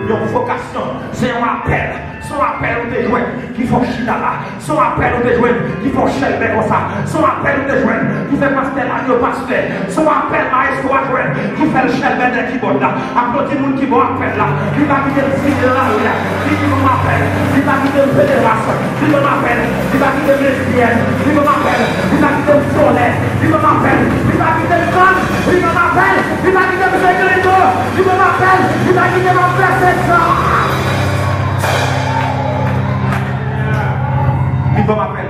Yon vokasyon, se yon apèl. Se yon apèl ou te jwenn ki fè w chita la. Se yon apèl ou te jwenn ki fè w chèlbè konsa. Se yon apèl ou te jwenn ki fè pastè la vin yon pastè. Se yon apèl mayestwo a jwenn ki fè l chèlbè dèyè kibòd la. Aplodi moun ki ba w apèl la. Li pa kite l fini nan lari a. Li di nou apèl. Li pa kite kite m federas, li ban m apèl, li pa kite m lesbyèn, li ban m apèl, li pa kite m vòlè, li ban m apèl, li pa kite m gang, li ban m apèl, li pa kite m sekreto, li ban m apèl, li pa kite m ap fè sèks. Li ban m apèl.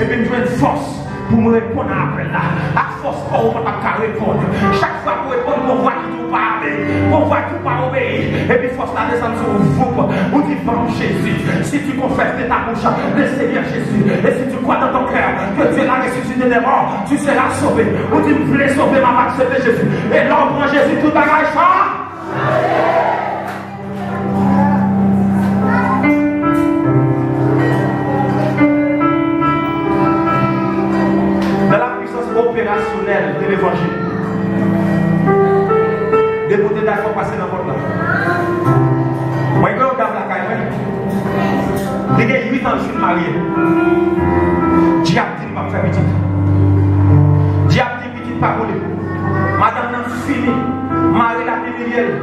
Epi m jwenn fòs pou m reponn a apèl la. Ak fòs pa w, ou pa t ap ka reponn. Chak fwa pou w reponn, gon vwa ki di w pa ale, gon vwa ki di w pa obeyi. Epi fòs la desann sou ou, voup. Ou di, ban m Jezi. Si tu confesses de ta bouche le Seigneur Jésus, et si tu crois dans ton cœur que Dieu l'a ressuscité des morts, tu seras sauvé. Ou di, m vle sove, m ap aksepte Jezi. E lè w pran Jezi, tout bagay chanje. Dans la puissance opérationnelle de l'évangile. Depi w te dakò, pase nan pòt la. Mwen gen yon dam lakay mwen. Li gen uit an l fin marye. Dyab di l p ap fè pitit. Dyab di pitit pa pou li. Madanm nan fini. Mari l ap imilye l.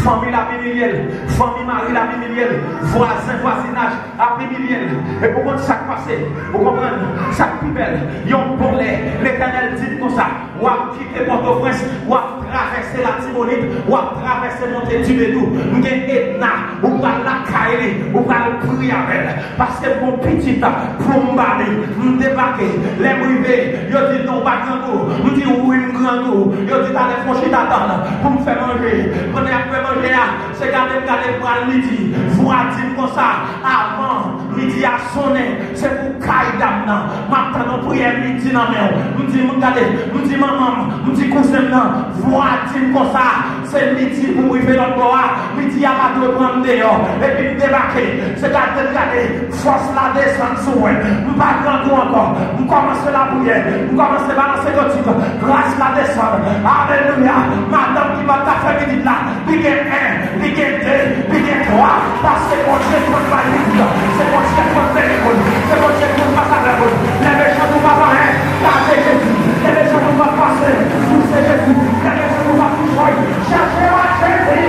Fanmi l ap imilye l. Fanmi mari l ap imilye l. Vwazen, vwazinaj ap imilye l. Epi w konn sa k pase? Ou konprann? Sa k pi bèl, yon bon lè, Letènèl di m konsa, w ap kite Pòtoprens, w ap travèse Latibonit, w ap travèse monte Tibedou. M gen Edna, ou pral lakay li, ou pral priye avè l. Paske m gon pitit pou m ba li. M debake. Lè m rive, yo di, "Non, w pa grangou." M di, "Wi, m grangou." Yo di, "Talè, fè w chita tann pou m fè manje." Pandan y ap fè manje a, se gade m gade, pral midi. Vwa di m konsa, avan midi a sonnen, se pou kay dam nan. M ap tann yon priyè midi nan men w. M di, m gade, m di manman m, m di kouzen m nan, vwa di m konsa, se midi pou m rive lòt bò a. Midi a pa dwe pran m deyò. Epi m debake. Se gade m gade, fòs la desann sou mwen. M pa grangou ankò. M kòmanse lapriyè. M kòmanse balanse kantik. Gras la desann. Alelouya. Madanm ki pa t ka fè pitit la, li gen en, li gen de, li gen twa. Paske Bondye konn bay pitit la. Se Bondye konn beni moun. Se Bondye konn pase avè moun. Lè mechan nou p ap anyen, gade Jezi. Lè mechan nou p ap pase, pouse Jezi. Lè mechan nou p ap touche w, chèche w ak Jezi.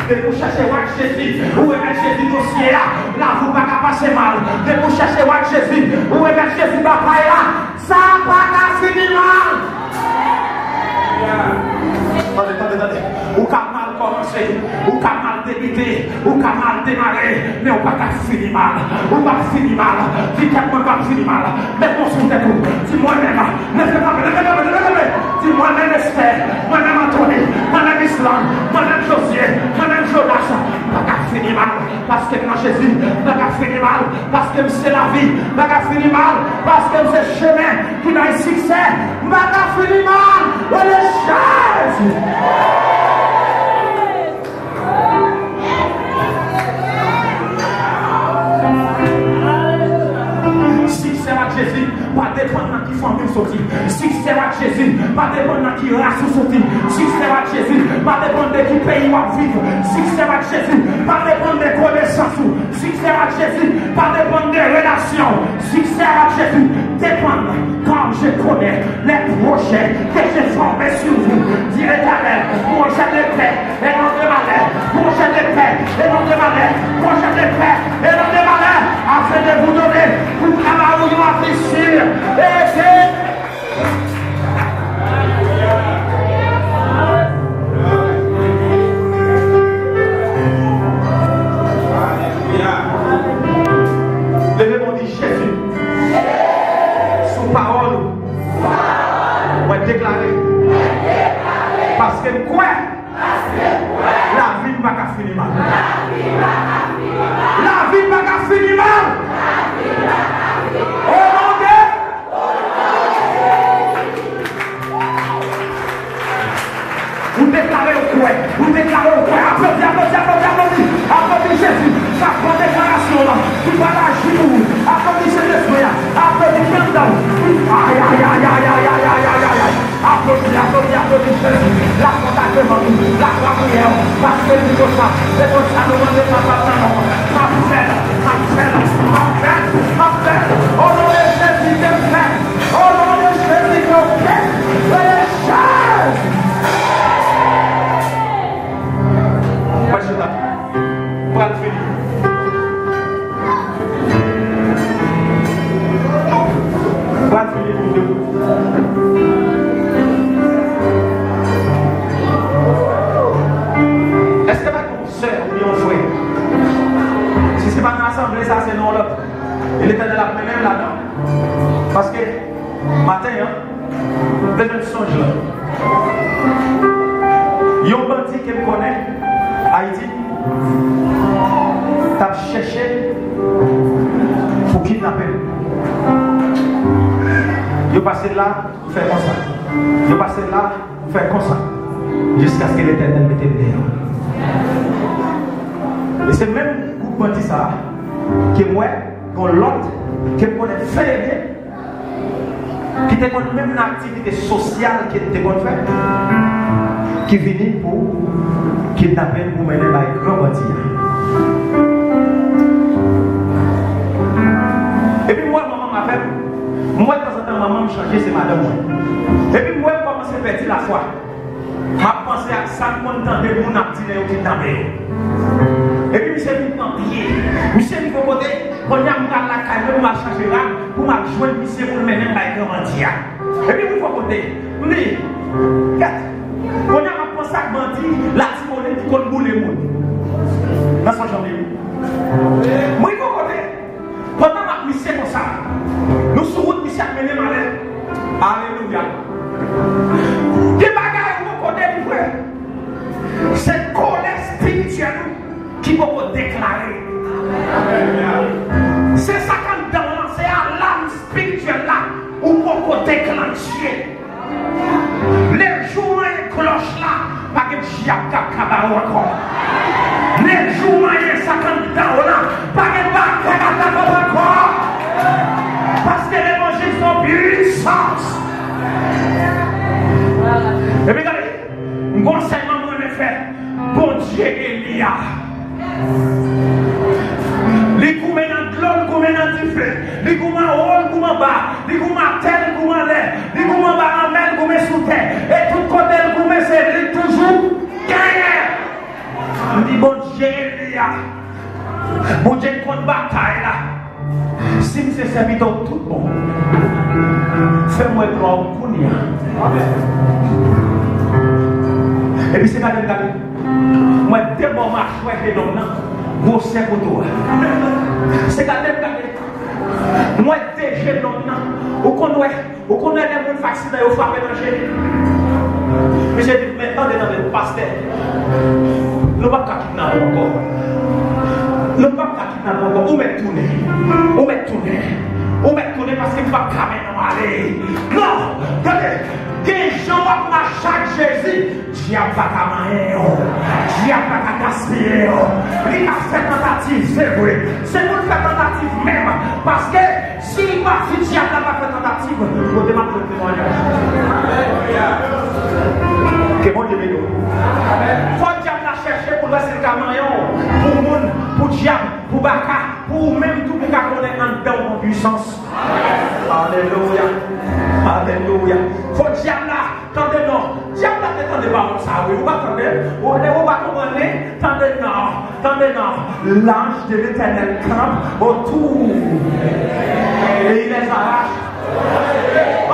Depi w chèche w ak Jezi, ou remèt Jezi dosye a, lavi w pa ka pase mal. Depi w chèche w ak Jezi, ou remèt Jezi batay la, sa pa ka fini mal. Tande, tande, tande. Ou ka mal kòmanse, ou ka mal debite, ou ka mal demare, men ou pa ka fini mal. Ou p ap fini mal. Di tèt mwen, m p ap fini mal. Met men w sou tèt ou. Di, mwen menm, leve kanpe, leve kanpe, leve kanpe. Di, mwen menm Estè, mwen menm Antoni, mwen menm Island, mwen menm Jozye, mwen menm Jonas, m pa ka fini mal. Paske m nan Jezi, m pa ka fini mal. Paske m se lavi, m pa ka fini mal. Paske m se chemen ki bay siksè, m pa ka fini mal. Rele Jezi! Siksè w ak Jezi pa depann nan ki fanmi w soti. Siksè w ak Jezi pa depann nan ki ras ou soti. Siksè w ak Jezi pa depann de ki peyi w ap viv. Siksè w ak Jezi pa depann de konesans ou. Siksè w ak Jezi pa depann de relasyon w. Siksè w ak Jezi depann, car je connais les projets que j'ai formés sur vous, dit l'Éternel, projets de paix et non de malheur, projets de paix et non de malheur, projets de paix et non de malheur, afin de vous donner, pou m ka ba ou yon avni si e de. Leve men w, di, Jezi, sou pawòl ou, mwen deklare, paske m kwè, lavi m pa ka fini mal. Lavi m pa ka fini mal. O non de Ou deklare w kwè. Ou deklare w kwè. Aplodi, aplodi, aplodi, aplodi. Aplodi Jezi k ap pran deklarasyon w lan, ki pral aji pou ou. Aplodi Sentespri a. Aplodi ki anndan w. Ay, ay, ay, ay. Aplodi, aplodi, aplodi Jezi. Lakwa agreman ou, lakwa priyè w. Paske l di konsa, se konsa nou mande Papa nan non mwen. M ap fè l, m ap fè l, m ap fè l, m ap fè l. O non de Jezi, ke m fè l. O non de Jezi, ke w fè l. Rele Jezi. E Letènèl ap mennen m ladan. Paske, maten an, m te jwenn sonj lan. Yon bandi ke m konnen, Ayiti, t ap chèche pou kidnape m. Yo pase la, pou fè konsa. Yo pase la, pou fè konsa. Jiskaske Letènèl mete m deyò. E se menm gwoup bandi sa a ke m wè, gon lòt ke m konnen trè byen, ki te konn menm nan aktivite sosyal ke m te konn fè, ki vini pou kidnape m, pou mennen bay gran bandi a. Epi m wè manman m avè m. M wè tanzantan manman m chanje, se madanm mwen. Epi m wè m kòmanse pèdi lafwa. M ap panse ak sa m konn tande moun ap di lè yo kidnape yo. Epi misye vin pran pye. Misye rive yon kote, kounye a m pral lakay mwen pou m al chanje rad, pou m al jwenn misye pou l mennen m bay gran bandi a. Epi m rive yon kote, m di, gad, kounye a m ap panse ak bandi Latibonit ki konn boule moun. Nan sa janm li. M rive yon kote, pandan m ap misye konsa, nou sou wout, misye ap mennen m ale. Alelouya. Gen bagay ou poko delivre. Se kolè espirityèl ou ki poko deklare. Se sa k anndan w lan, se alam espirityèl la ou poko deklanche. Lejou w manyen klòch la, pa gen dyab k ap ka ba w ankò. Lejou w manyen sa k anndan w la, pa gen bagay k ap ka ba w ankò. Paske levanjil se yon pisans. Epi gade, m gon ansèyman mwen renmen fè. Bondye Eli a. Li goumen nan dlo, li goumen nan dife. Li goumen anwo, li goumen anba. Li goumen atè, li goumen anlè. Li goumen anba lanmè, li goumen sou tè. E tout kote li goumen, se li k toujou genyen. M di Bondye Eli a. Bondye k konn batay la. Si m se sèvitè w tout bon, fè m wè glwa w kounye a. Epi se gade m gade. M wè de bò machwè jenòm nan, gwosè poto a. Se gade m gade. M wè de jenòm nan. Ou konn wè, ou konn wè lè moun fè aksidan, yo frape nan je li. Misye di, men tande, tande, pastè, nou p ap ka kidnape w ankò. Nou p ap ka kidnape w ankò. Ou mèt tounen. Ou mèt tounen. Ou mèt tounen paske m p ap ka mennen w ale. Non! Tande! Gen jan w ap mache ak Jezi, dyab pa ka manyen w. Dyab pa ka gaspiye w. Li ka fè tantativ, se vre. Se pou l fè tantativ menm. Paske si l pa di dyab la pa fè tantativ, kote m ap jwenn temwayaj? Ke Bondye beni w. Fò dyab la chèche pou l wè si l ka manyen w. Pou moun, pou dyab, pou baka, pou ou menm tou, pou ka konnen anndan w gon pwisans. Alelouya. Alelouya. Fò dyab la tande non. Dyab la te tande pawòl sa a, wi. Ou pa tande? Ou, ou pa konprann li? Tande non. Tande non. L'ange de l'Éternel campe autour. Et il les arrache.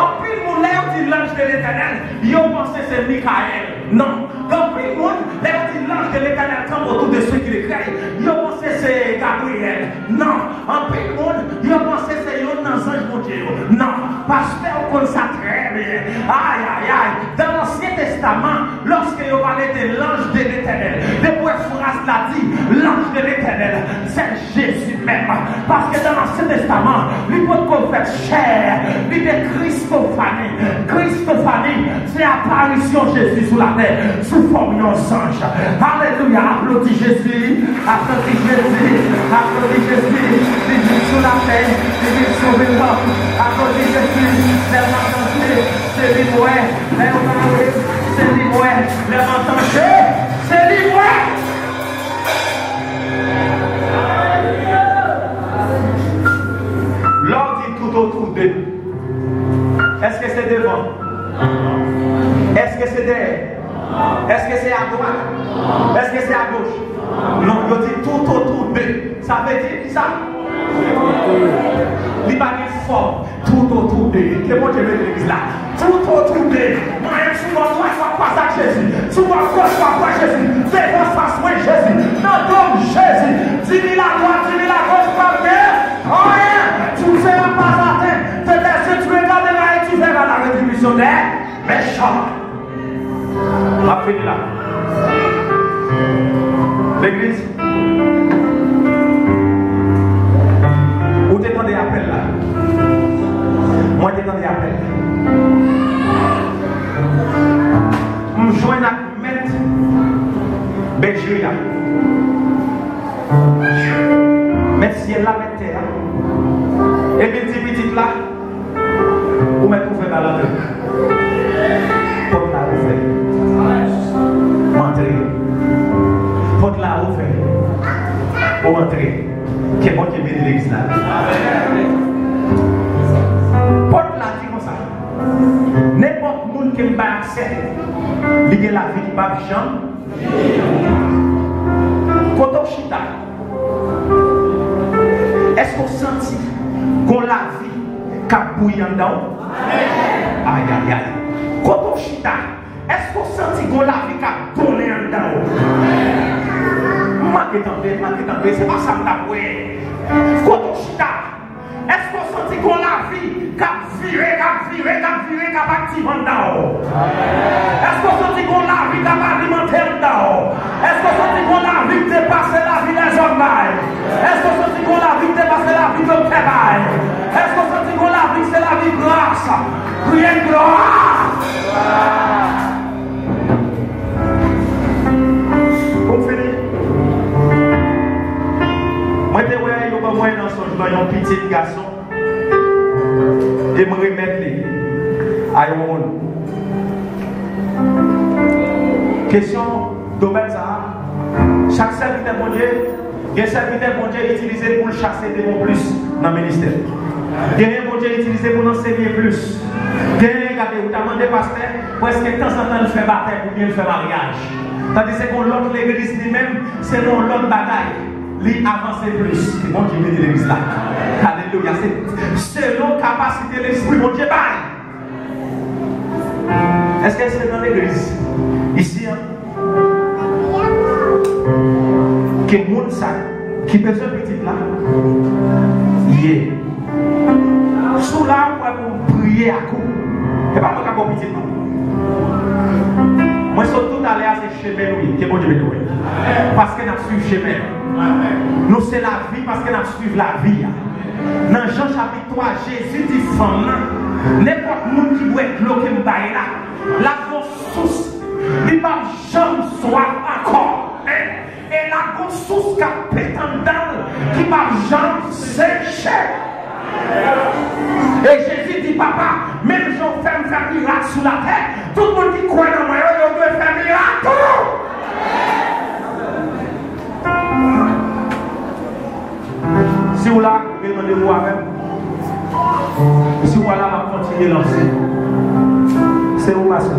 Anpil moun, lè yo di l'ange de l'Éternel, yo panse se Mikayèl. Non. Gen anpil moun, lè yo di l'ange de l'Éternel campe autour de ceux qui le craignent, yo panse se Gabriyèl. Non. Anpil moun, yo panse se youn nan zanj Bondye yo. Non. Pastè, ou konn sa trè byen. Ay, ay, ay. Dans l'Ancien Testament, lorsque yo pale de l'ange de l'Éternel, de pou wè fraz la di, l'ange de l'Éternel, c'est Jezi menm. Paske dans l'Ancien Testament, li potko fèt chè, li te Christophanie. Christophanie, se aparisyon Jezi sou latè, sou fòm yon zanj. Alelouya, aplodi Jezi, aplodi Jezi, aplodi Jezi, li vin sou latè, li vin sove lòm. Aplodi Jezi, lè m ap danse, se li m wè, lè yo mare, se li m wè, lè m ap danse, se li m wè. Lè w di tout otou de, èske se devan? Èske se dèyè? Èske se adwat? Èske se agoch? Non, yo di tout otou de. Sa vle di kisa? Li pa gen fòm. Tout otou de. Ke Bondye beni legliz la. Tout otou de. Mwen sou bò dwat, w ap kwaze ak Jezi. Sou bò goch, w ap wè Jezi. Devan fas mwen, Jezi. Nan do m, Jezi. Di mil adwat, di mil agoch, p ap gen anyen. M ap fini la. Legliz, ou te tande apèl la. Mwen te tande apèl la. M jwenn ak mèt bèjri a. Mèt syèl la, mèt tè a. Epi l di pitit la, ou mèt ouvè bal antre. Pòt la ouvè. M antre. Pòt la ouvè. Ou antre. Ke Bondye beni legliz la. Pòt la di konsa. Nenpòt moun ke m bay aksè, li gen lavi ki p ap janm. Kote w chita, èske w santi gon lavi k ap bouyi anndan w? Ayayay. Kote w chita, èske w santi gon lavi k ap donnen anndan w? M manke tande, m manke tande, se pa sa m t ap wè. Kote w chita, èske w santi gon lavi k ap vire, k ap vire, k ap vire, k ap aktive anndan w? Èske w santi gon lavi k ap alimante anndan w? Èske w santi gon lavi k depase lavi lèzòm bay? Èske w santi gon lavi k depase lavi doktè bay? Èske w santi gon lavi k se lavi gras? Kriye glwa! Pou m fini, mwen te wè yo ban mwen nan sonj lan yon pitit gason. E m remèt li a yon moun. Kesyon domèn sa a, chak sèvitè Bondye, gen sèvitè Bondye itilize pou l chase demon plis nan ministè. Genyen Bondye itilize pou l ansenye plis. Genyen, gade, ou ta mande pastè, prèske tanzantan l fè batèm oubyen l fè maryaj. Tandis ke yon lòt legliz li menm, se yon lòt bagay. Li avanse plis. Ke Bondye beni legliz la. Alelouya. Se selon kapasite Lespri Bondye bay. Èske se nan legliz isi a ke moun sa ki bezwen pitit la ye? Si w la, ou wè pou m priye ak ou. E pa mwen k ap ba w pitit non. Mwen sot toutalè a, se chemen nou ye. Ke Bondye beni w. Paske n ap swiv chemen an. Nou se lavi paske n ap swiv lavi a. Nan Jan chapit twa, Jezi di fanm nan, nenpòt moun ki bwè dlo ke m bay la, l ap gon sous, li p ap janm swaf ankò. E l ap gon sous k ap pete anndan l, ki p ap janm seche. E Jezi di, Papa, menm jan w fè m fè mirak sou latè, tout moun ki kwè nan mwen yo, yo dwe fè mirak tou. Si w la, gen randevou avè m. Si w pa la, m ap kontinye lanse. Se ou, pastè.